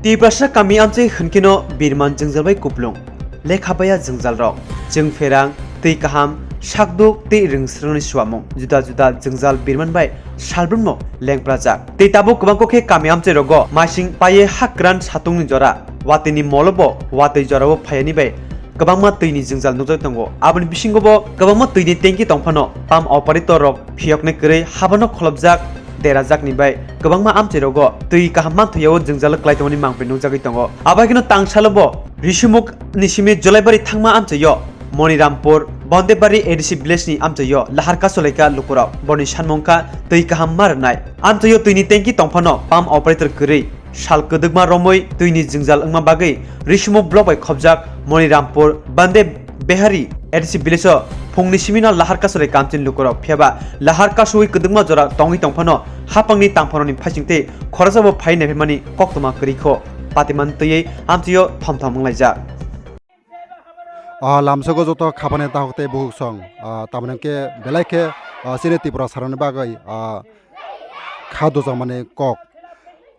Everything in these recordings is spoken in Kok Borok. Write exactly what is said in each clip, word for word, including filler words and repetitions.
Tiprasa kami amchai hwnkheno birman jwngjal bai kuplung. Lekha baya jwngjal rok, chwng pherang, twi kaham, sakduk tei rwngsrwngni suamung, juda juda jwngjal birman bai salbrumno lengprajak. Tei tabuk kwbangkuk khe kami amchai rogo maising paiye ha kwran satungni jora, watwini molo bo watwi jorao phaiyani bai kwbangma twini jwngjal nukjagwi tongo. Aboni bisingo bo kwbangma twini tanki tongphano pump operator rok phiyoknai kwrwi habano kholopjak, derajakni bai kwbangma amchai rogo twi kaham manthoyao jwngjal kwlai tongmani mangpili nukjagwi tongo. Abo haikhe no tangsalo bo Rishimuk ni simi Jolaibari thangma amchaio Monirampur Bondebari A D C village ni amchaio lahar kasolaikha lukurok. Boni sanmung kha twi kaham ma rwnai. Amchaio twini tanki tongphano pump operator kwrwi sal kwdwkma romwi twini jwngjal wngma bagwi Rishimo block bai khopjak Monirampur Bande Behari A D C village o phungni simino lahar kasolai kamchini lukurok, phiyaba lahar kasowi kwdwkma jora tongwi tongphano hapangni tangphoroni phaisingtwi khoroksa bo phai naiphaimani koktwma kwrwi kho. Patimani twiwi amchaio thomthom wnglaijak. Ah, lamsogo joto khapani tahuk tei buhuk song, ah, tamoni hwnkhe belai khe, ah, chini Tripura saroni bagwi, ah, kha dojakmani kok.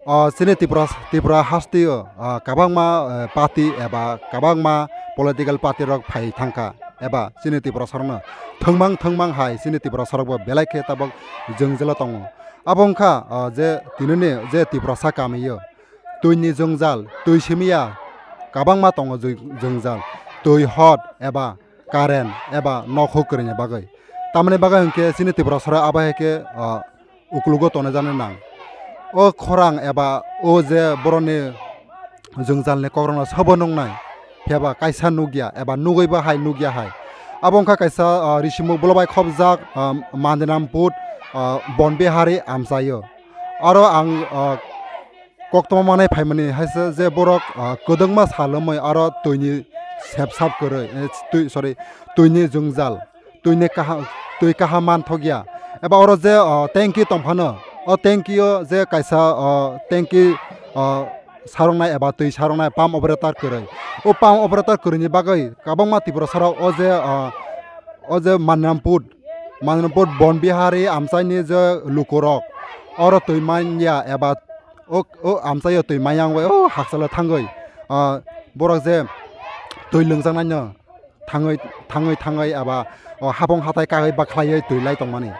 Ah, chini Tripura, Tripura hasteo, ah, kwbangma, eh, party eba kwbangma political party rok phai thangkha eba chini Tripura sarokno thwngmang thwngmang hai chini Tripura sarokbo belai khe tabok jwngjalo tongo. Abo wngkha, ah, je tinini je Tiprasa kamio twini jwngjal, twi simiya kwbangma tongo jwi-, jwngjal, twi hot eba current eba nokhuk kwrwini bagwi. Tamoni bagwi hwnkhe chini Tripura sora abo hai khe, ah, uklugo tonwi jani nang. O khorang eba o je boroni jwngjalni kokrokno sobo nuknai, phiyaba kaisa nukya eba nugwibo hai nukya hai. Abo wngkha kaisa, ah, Risimuk block bai khopjak, ah, Mandinam put, ah, Bonbihari amchaio. Aro ang, ah, koktwma manai phaimani haise je borok, ah, kwdwkma sal wngmai aro twini sepsap kwrwi, eh, twi, sorry, twini jwngjal, twini kaham, twi kaham manthokya. Eba oro je, ah, tanki tongphano, o tanki o je kaisa, ah, tanki, ah, saroknai eba twi saroknai pump operator kwrwi. O pump operator kwrwini bagwi kwbangma Tripura sarok o je, ah, o je Manrampur, Manrampur Bonbihari amchaini je lukurok oro twi manya eba o, o amchaio twi manya wngwi o haksalo thangwi, ah, borok je twi lwngjaknaino thangwi, thangwi, thangwi eba o hapong hatai kagwi bakhlaiwi twi lai tongmani.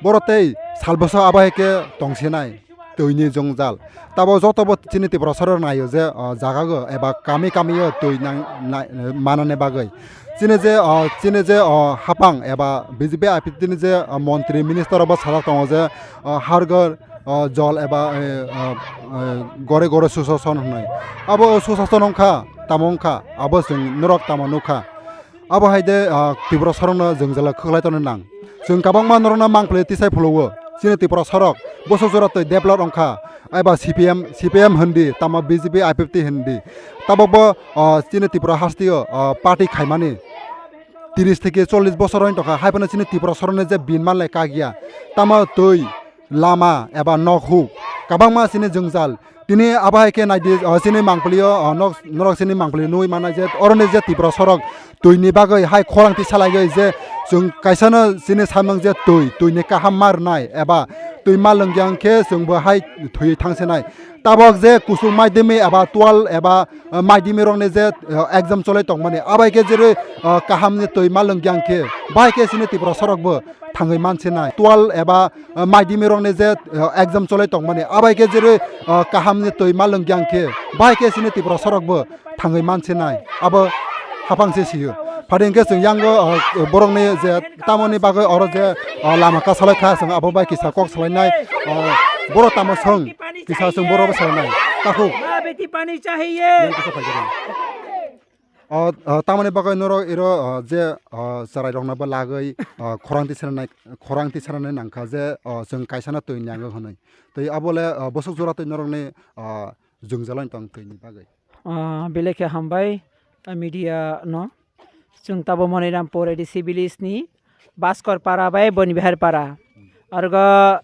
Borok tei salbwso abo hai khe tongsinai twini jwngjal. Tabo joto bo chini Tripura soro naio je, o, jagago eba kami kamio twi nang-, na-, manani bagwi. Chini je, o, chini je, o, hapang eba B J P I P T ni je, o, montri minister bo sajak tongo je, o, har ghar, o, jol eba, e, o, e, gore gore susasana hwnwi. Abo o susasana wngkha, tamo wngkha, abo chwng norok tamo nukha. Abo hai de, ah, Tripura sorokno jwngjala khwklai tongna nang. Chwng kwbangma norokno mangpili tisai phuluo. Chini Tripura sorok bwswk jora twi develop wngkha. Aiba C P M, C P M hindi, tamo B J P, I P F T hindi. Tabokbo, ah, chini Tripura hasteo, ah, party khaimani tiris theke chollish bosor wng tongkha. Hai phano chini Tripura sorokni je binma le kagya. Tamo twi, lama eba nok huk kwbangma chini jwngjal. Tini abo hai khe naidi, o, chini mangpili o, o, nok, norok chini mangpili nugwi mannai je oroni je Tripura sorok twini bagwi hai khorang tisa laiwi je chwng kaisano chini samung je twi, twini kaham ma rwnai eba twi ma lwngya hwnkhe chwngbo hai thwiwi thangsinai. Tabok je kuchuk maidimi eba twal eba, o, maidimi rokni je, o, exam cholai tongmani abo hai khe jerwi, o, kahamni twi ma lwngya hwnkhe bahai khe chini Tripura sorokbo thangwi mansinai. Twal eba, o, maidimi rokni je, o, exam cholai tongmani, abai khe jerwi, o, kahamni twi ma lwngya hwnkhe, bahai khe chini Tripura sorokbo thangwi mansinai. Abo hapang se sio. Phadi hwnkhe chwng yango, o, borokni je tamoni bagwi oro je, o, lama kasalai kha, chwng abo bai kisa kok salainai. O, borok tamo swng, kisa chwng borokbo salainai. Takhuk. माँ बेटी पानी चाहिए। Yang kisa phai jani. O, o, tamoni bagwi norok iro, o, je, o, chwrairokno bo lagwi, o, khorang tisana nai, khorang tisana nai nangkha je, o, chwng kaisano twi nango hwnwi. Tei abo le, o, bwswk jora twi norokni, o, jwngjal wng tong twini bagwi. O, belai khe hambai, o, media no. Chwng tabo Monirampur A D C village ni Bhaskor para bai Bonibihar para. Argo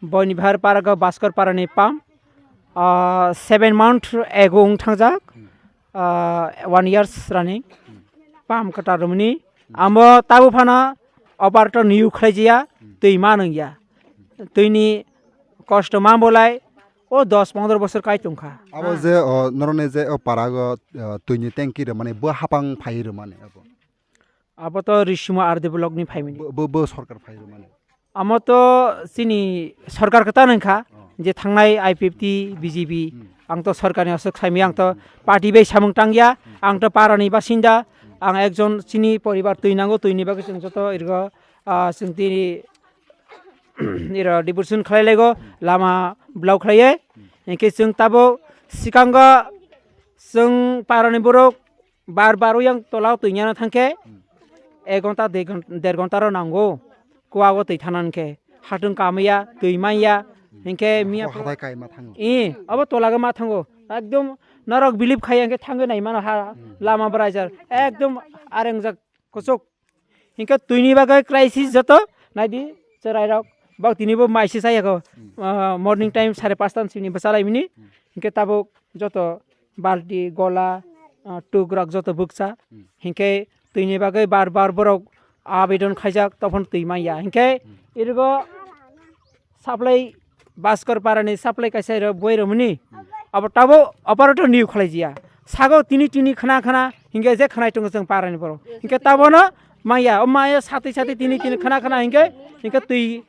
Bonibihar para go Bhaskor para ni pam, ah, seven month ago wng thangjak, ah, one years running. Pam kwtal romni. Amo tabu phana operator niyu khlaijiya, twi ma nungya. Twini kosto ma bolai, O dos pondro bosor kai tongkha. Abo je, o, norokni je o parago, o, twini tanki rwmani bo hapang phai rwmani abo. Abo to Risimo R D block ni phaimani. Bo, bo, bo sorkar phai rwmani. Amo to chini sorkar kwtal wngkha, oh, je thangnai I P F T, B J P, hmm, ang to sorkarni aswk saimaya, ang to, hmm, party bai samung tangya, hmm, ang to parani basinda, hmm, ang ekjon chini poribar twi nango, twini bagwi chwng joto irgo, ah, chwng tini iro devotion khlai laigo, hmm, lama block khlaiye, hmm, hinkhe chwng tabuk swkango chwng parani borok bar bar yang tola twi nana thangkhe, hmm, ek gonta, dui gon-, der gonta rok nango. Kuago twi thanani khe hatung kamaya, twi manya, hinkhe miya hathai kaima thango. I, abo tolago ma thango. Ekdom norok bilip khaiya hinkhe thangwi nai mano ha, hmm, lama bwraijar. Ekdom arengjak kuchuk. Hinkhe twini bagwi crisis joto, naidi chwrairok. Bak tinibo maise chayakho. Hmm. Ah, morning time sare pasta ni simi bwchalaimini. Hmm. Hinkhe tabuk joto balti, gola, ah, tuk rok joto bukcha. Hmm. Hinkhe twini bagwi bar bar borok abedon khaijak, tophon twi manya. Hinkhe, hmm, irigo supply Baskor parani supply kaisa iro boi romani. Hmm. Abo tabo operator niyo khalaijiya. Sago tini tini khna khna, hinkhe je khnai tongo chwng parani borok. Hinkhe tabono maya, o maya satwi satwi tini tini khna khna hinkhe, hinkhe twi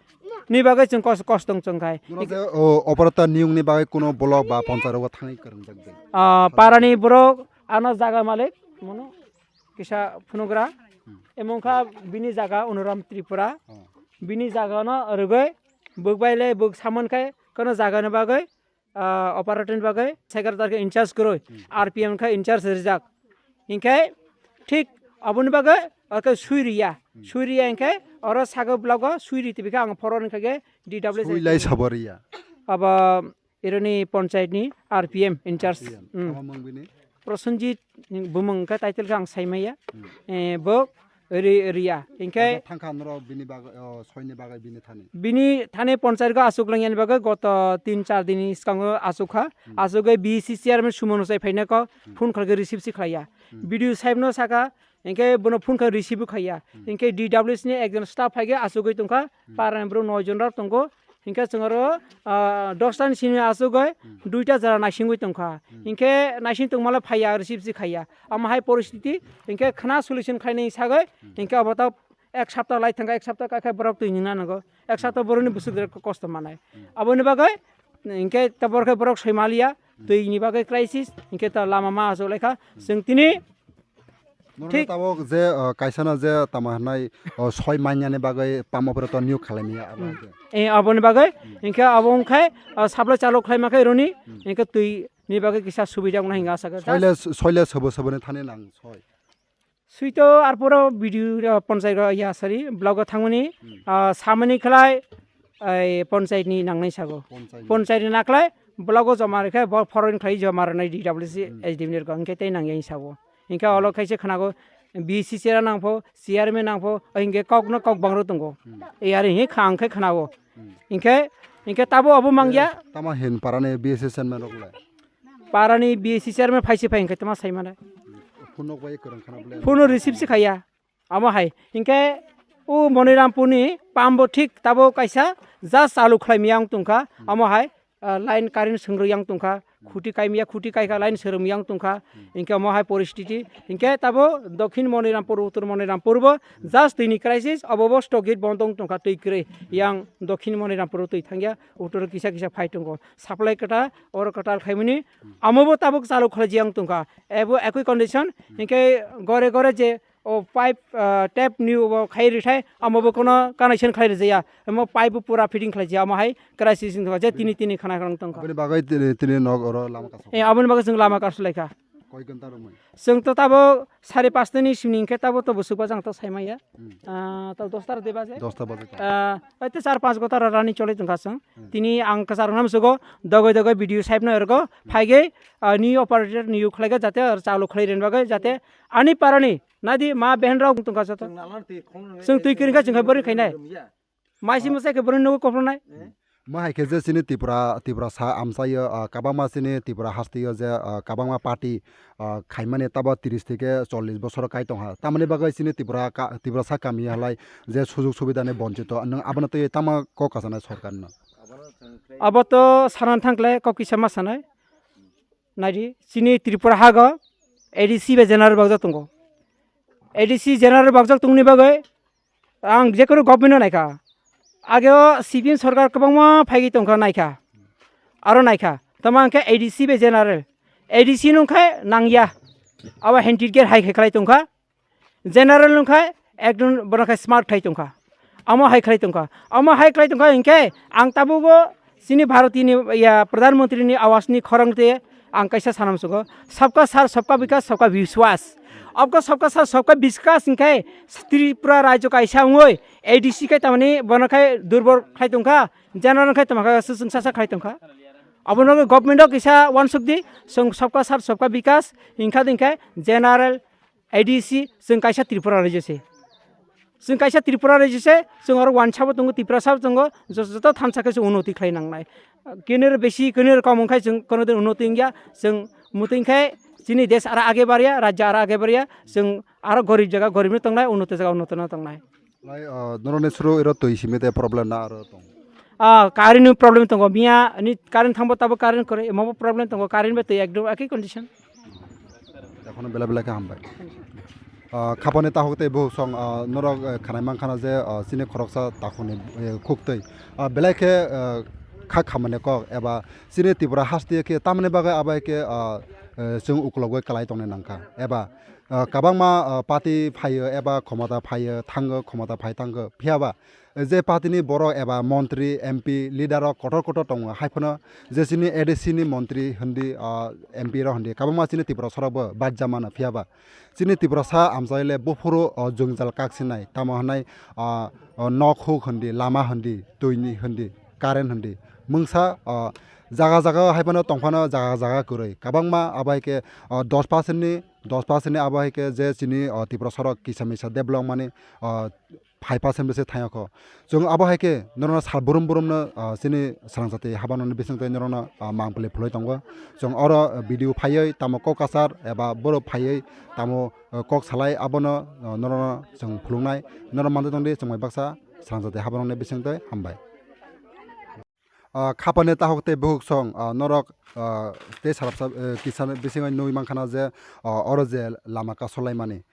ni bagwi chwng kos-, kostong chwng khai. Noro je, o, operator niyungni bagwi kuno block ba ponchayat rogo thangwi kwrwngjak de? Ah, parani borok ano jaga malik, mono kisa phunugra. Hmm. Emong kha bini jaga Onuram Tripura. Oh. Bini jaga no rwgwi buk bai le buk samon khai kono jaga ni bagwi, ah, operator ni bagwi secretary khe in charge kwrwi, hmm, R P M khe in charge rijak. Hinkhe thik aboni bagwi oro khe sui riya. Hmm. Sui riya hinkhe oro sago block o sui ri tibikhe ang phoro ni khe D W. Sui lai sabo riya. Abo ironi ponchayat ni R P M in charge. R P M. Hmm. Tamo mung bini? Prosenjit ni bumung khe title khe ang saimaya. Hmm. Eh, bo ri-, riya. Hinkhe thangkha norok bini bagwi, o, soini bagwi bini thani? Bini thani ponchayat go aswk langyani bagwi goto tin char din ni swkango aswk kha. Hmm. Aswk bai B C chairman Suman Hosai phaina kok, hmm, phone khalgwi receive si khlaiya. Hmm. B D O sahib no saka, hinkhe bono phone kha receive bo khaiya. Hmm. Hinkhe D W C ni ekjon staff phaikhe aswkgwi tongkha, hmm, parani borok noi jon rok tongo. Hinkhe chwng oro, ah, dosta ni simi aswkgwi, hmm, duita jora naisingwi tongkha. Hmm. Hinkhe naising tongmale phaiya, receive si khaiya. Amo hai poristiti, hinkhe khna solution khlainai sagwi, hmm, hinkhe abo ta ek sapta lai thangkha, ek sapta kaikha borok twi nungna nango. Ek sapta borokni bwswk kosto manai. Hmm. Aboni bagwi hinkhe ta borok khe borok soi maliya, hmm, twi ni bagwi crisis, hinkhe ta lama ma aswk laikha. Hmm. Chwng tini Norok thik. Tabuk je, uh, kaisa no je tamo hwnai, uh, soi manya ni bagwi pump operator niyok khalai manya abo. Hmm. Hwnkhe. Eh, aboni bagwi, hmm, hinkhe abo wngkhe, uh, supply chalu khlai ma khe roni, hmm, hinkhe twi ni bagwi kisa subida wngna hinga asa khe. Soile, soile sobo sobo ni thani nang soi. Sui to arporo B D O, uh, ponchai ro ya sari block o thangmani, hmm, uh, samani khlai, ai ponchai ni nangnai sago. Ponchai ni. Ponchai ni naklai block o joma rikhe bo foreign khlai joma rwnai D W C, hmm, S D M ni rwkha, hinkhe tei nangya hinwi sago. Hinkhe olo khaise khnago B C chair nangpho, chairman nangpho, hinkhe kokno kok bangro tongo. Hmm. Ei ari hi khang khe khnago. Hmm. Hinkhe, hinkhe tabo abo mangya. Tamo hin parani B C chairman rok le? Parani B C chairman phaise phai hinkhe tamo sai mane. Phunuk bai kwrwng khana bole. Phone receive si khaya. Amo hai. Hinkhe o Monirampur ni pump bo thik tabo kaisa just chalu khlai miyang tongkha. Hmm. Amo hai. Ah, line current swngrwi yang tongkha, khuti kaimiya khuti kaikha line swngrwi yang tongkha, hmm, hinkhe omo hai poristiti, hinkhe tabo Dokhin Monirampur, Uttor Monirampur bo just twi ni crisis, obo bo stock gate bondo wng tongkha twi kwrwi, yang Dokhin Monirampur o twi thangya, Uttor o kisa kisa phai tongo, supply kwtal, oro kwtal khaimani, hmm, amo bo tabuk chalu khlai jiyang tongkha, ebo ekoi condition, hmm, hinkhe gore gore je, o pipe, ah, tap ni bo khai rithai, amo bo kono connection khlai rijaya. Amo pipe bo pura fitting khlai jaya, amo hai crisis wng tongkha, je tini tini khana khana wng tongkha. Aboni bagwi tini, tini nok oro lama kaso. Eh, aboni bagwi chwng lama kaso laikha. Koi ghonta romwi? Chwng to tabo sare pasta ni simi hinkhe tabo to bwswk bajang to sai maya. Hmm. Ah, to dosta de baje. Dosta baje to. Ah, ete char panch ghonta rani choli tongkha chwng. Hmm. Tini ang kwchar nam sugo dogoi dogoi B D O sahib no ergo, hmm, phaigwi, ah, ni operator ni ukhlaiga jate ar chalu khlai ren bagwi jate ani parani Nadi ma behenrok tongkha joto. Chwng twi kwrwngkha chwngkha borwi khainai. Maisi mwsai khe borwi nogo koplonai. Ma hai khe je chini Tripura, Tripura sa amchaio, ah, kabangma chini Tripura hasteo je, ah, kabangma party, ah, khaimani tabo tris theke chollish bosoro kai tongha. Tamoni bagwi chini Tripura ka-, Tripura sa kami halai je sujug subidani bonchito. Nwng abono twi tamo kok kasanai sorkarno? Abo to sanan thangkle kok kisa ma sanai. Naidi, chini Tripura hago A D C bai general bakjak tongo. A D C general bakjak tongni bagwi ang jekunu government no naikha. Ageo C P M sorkar kwbangma phaigwi tongkha naikha. Aro naikha. Tamo hwnkhe A D C bai general. A D C nungkhe nangya. Abo handed care hai khe khlai tongkha. General wngkha ekdom bono khe smart khlai tongkha. Amo hai khlai tongkha. Amo hai khlai tongkha hinkhe ang tabukbo chini Bharati ni ya Pradhan Mantri ni Awas ni khorang te ang kaisa sanam sugo. Sabka Saath, Sabka Vikas, Sabka Vishwas. Abko Sabka Saath, Sabka Vikas hinkhe Tripura rajyo kaisa wngwi A D C khe tamani bono khe durbol khlai tongkha. General khe tongkha susung sasa khlai tongkha. Abono government o kisa wansuk di, chwng Sabka Saath, Sabka Vikas hinkha dinkhe general A D C, chwng kaisa Tripura rajyo se. Chwng kaisa Tripura rajyo se, chwng oro wansabo tongo, Tiprasabo tongo, jo-, joto thansa khe chwng unnoti khlai nangnai. Kenero besi, kenero kom wngkha chwng kono din unnoti wngya, chwng muti wngkhe chini desh aro age barya, rajya aro age barya, chwng aro gorib jaga gorib no tongnai, unnoti jaga unnoti no tongnai. Lai, ah, norokni suru iro twi simi de problem na aro tong? Ah, current ni problem tongo, miya ni current thangbo tabo current kore, emobo problem tongo, current bai twi ekdom ekhi condition. Ekhono belai belai khe hambai. Ah, khapani takhuk tei bukhuk song, ah, norok, eh, khanai mankha na je, ah, chini khoroksa takhukni, eh, khuk twi. Ah, belai khe, eh, kha khamani kok eba chini Tripura haste khe tamni bagwi abai khe, ah, eh, chwng ukulogwi kwlai tongni nangkha. Eba, ah, kwbangma, ah, party phaio eba khomota phaio thango, khomota phai thango. Phiya ba, je party ni borok eba montri, M P, leader rok kotor kotor tongo, hai phano je chini A D C ni montri hindi, ah, M P rok hindi, kwbangma chini Tiprasa rok bo bajja mano, phiya ba chini Tiprasa amchai le buphuru, ah, jwngjal kak sinai, tamo hwnai, ah, ah, nok huk hindi, lama hindi, twi ni hindi, current hindi, mungsa, ah, jaga jaga hai phano tong phano jaga jaga kwrwi, kwbangma abo hai khe, ah, dos percent ni, dos percent ni abo hai khe je chini, ah, Tiprasa rok kisa misa develop mani, ah, five percent bwse thangya kho. Chwng abo hai khe norokno sal brum brumno, ah, chini swrangchati habanoni bisingtwi norokno, ah, mangpili phulwi tongo. Chwng oro, ah, video phaiwi tamo kok kasar eba borok phaiwi tamo, ah, kok salai abono, ah, norokno chwng phuluknai. Norok mantwi tongdi chwng bai baksa swrangchati habanoni bisingtwi hambai. Ah, khapani takhuk tei bukhuk song, ah, norok, ah, tei sarapsa, eh, kisa bisingo nugwi mankha na je, ah, oro je lama kaso laimani.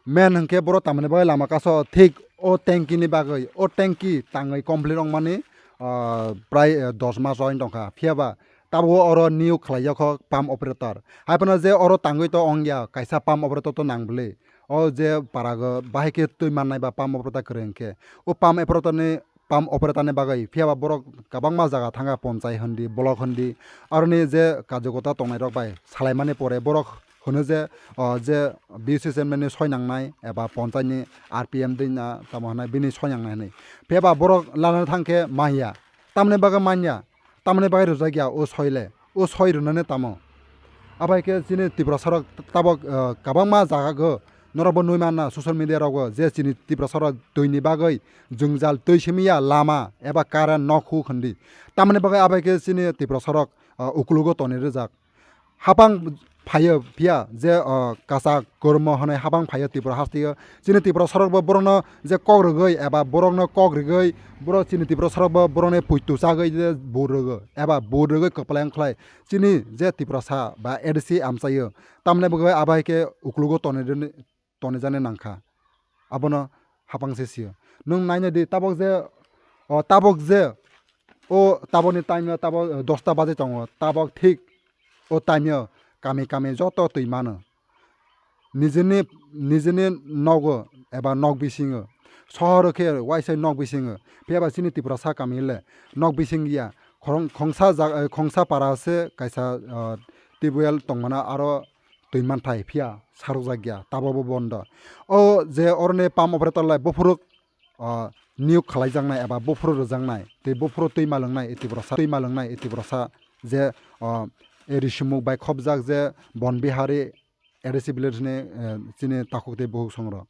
Men hwnkhe borok tamni bagwi lama kaso thik o tanki ni bagwi, o tanki tangwi complete wngmani, ah, prai, eh, dos mas wng tongkha. Phiya ba tabuk oro new khlai yakho pump operator. Hai phano je oro tangwi to wngya, kaisa pump operator to nang bwlwi. O je parago bahai khe twi mannai ba pump operator kwrwi hwnkhe. O pump operator ni pump operator ni bagwi, phiya ba borok kwbangma jaga thangkha, ponchai hindi, block hindi, aroni je kajikota tongnai rok bai salaimani pore borok hwno je, o, je B C chairman ni soi nangnai eba ponchai ni R P M dei na tamo hwnai bini soi nangnai hwnwi. Phiya ba borok lana thangkhe manya, tamni bagwi manya, tamni bagwi rwjak ya o soi le, o soi rwnani tamo. Abai khe chini Tiprasa rok tabok, o, kwbangma jaga go norok bo nui manna social media rogo je chini Tiprasa rok twi ni bagwi jwngjal twi simi ya lama eba current nok huk hindi. Tamoni bagwi abai khe chini Tiprasa rok, ah, ukulugo toni rwjak. Hapang phaio phiya je, ah, kachak kormo hwnwi hapang phaio Tripura haste o. Chini Tiprasa rok bo borokno je kok rwgwi eba borokno kok rwgwi borok chini Tiprasa rok bo borokni puitu chagwi je bur rwgo eba bur rwgwi kwplai wng khlai. Chini je Tiprasa ba A D C amchaio, tamni bagwi abai khe uklugo toni rwni, tonijani nangkha. Abono hapang se sio. Nwng naina di, tabok je, o, tabok je, o, tabokni time o, tabok, eh, dosta baje tongo, tabok thik o time o kami kami joto twi mano. Nijini, nijini nogo eba nok bisingo, sohoro khe waisa nok bisingo, phiya ba chini Tiprasa kami le nok bising ya, khorong-, khongsa jaga, eh, khongsa para se kaisa, eh, tubewell tongmana aro twi manthai phiya sarokjak ya, tabokbo bondo. O je oroni pump operator lai buphuru, ah, niyok khalaijaknai eba buphuru rwjaknai, tei buphuru twi malwngnai e Tiprasa, twi malwngnai e Tiprasa je, ah, e risumuk bai khopjak je Bon Bihari A D C village ni, eh, chini takhuk tei bukhuk songrok.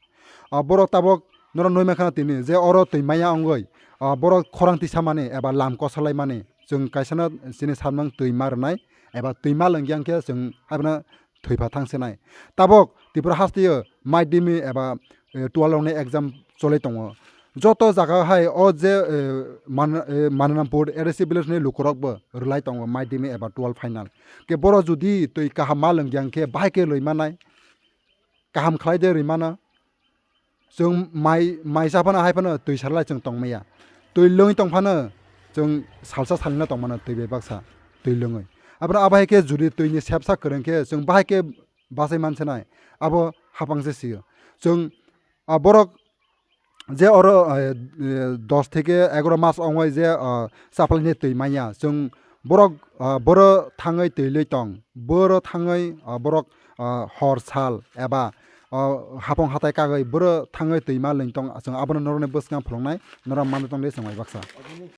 Ah, borok tabok norok nui mankha tini je oro twi maya wngwi, ah, borok khorang tisamani eba lam kosalaimani chwng kaisano chini samung twi ma rwnai eba twi ma lwngya khe chwng haibano thwi pha thang sinai. Tabok Tripura haste o Madhyamik eba, eh, twelve rokni exam cholwi tongo. Joto jaga hai o je, eh, Man-, eh, Mananapur A D C village ni lukurok bo rwlai tongo mai dimi eba twelve final. Ke boro judi twi kaham ma lwngya hwnkhe bahai khe lwi manai. Kaham khlai de rwi mano. Chwng mai, mai cha phano hai phano twi sarlai chwng tong maya. Twi lwngwi tong phano chwng salsa salino tong mano twi bai baksa twi lwngwi. Aboni abo hai khe judi twi ni sepsa kwrwng khe chwng bahai khe bachai man se nai. Abo hapang se sio. Chwng, ah, borok je oro, eh, eh, dos theke egaro mas ongoi je, ah, chaplai ni twi manya. Chwng borok, ah, boro thangwi twi lwi tong. Boro thangwi, ah, borok, ah, hor sal eba, ah, hapong hatai kagwi boro thangwi twi ma lwng tong. Chwng abono norok ni bwskang pholongnai, norok manwi tong de chwng bai baksa.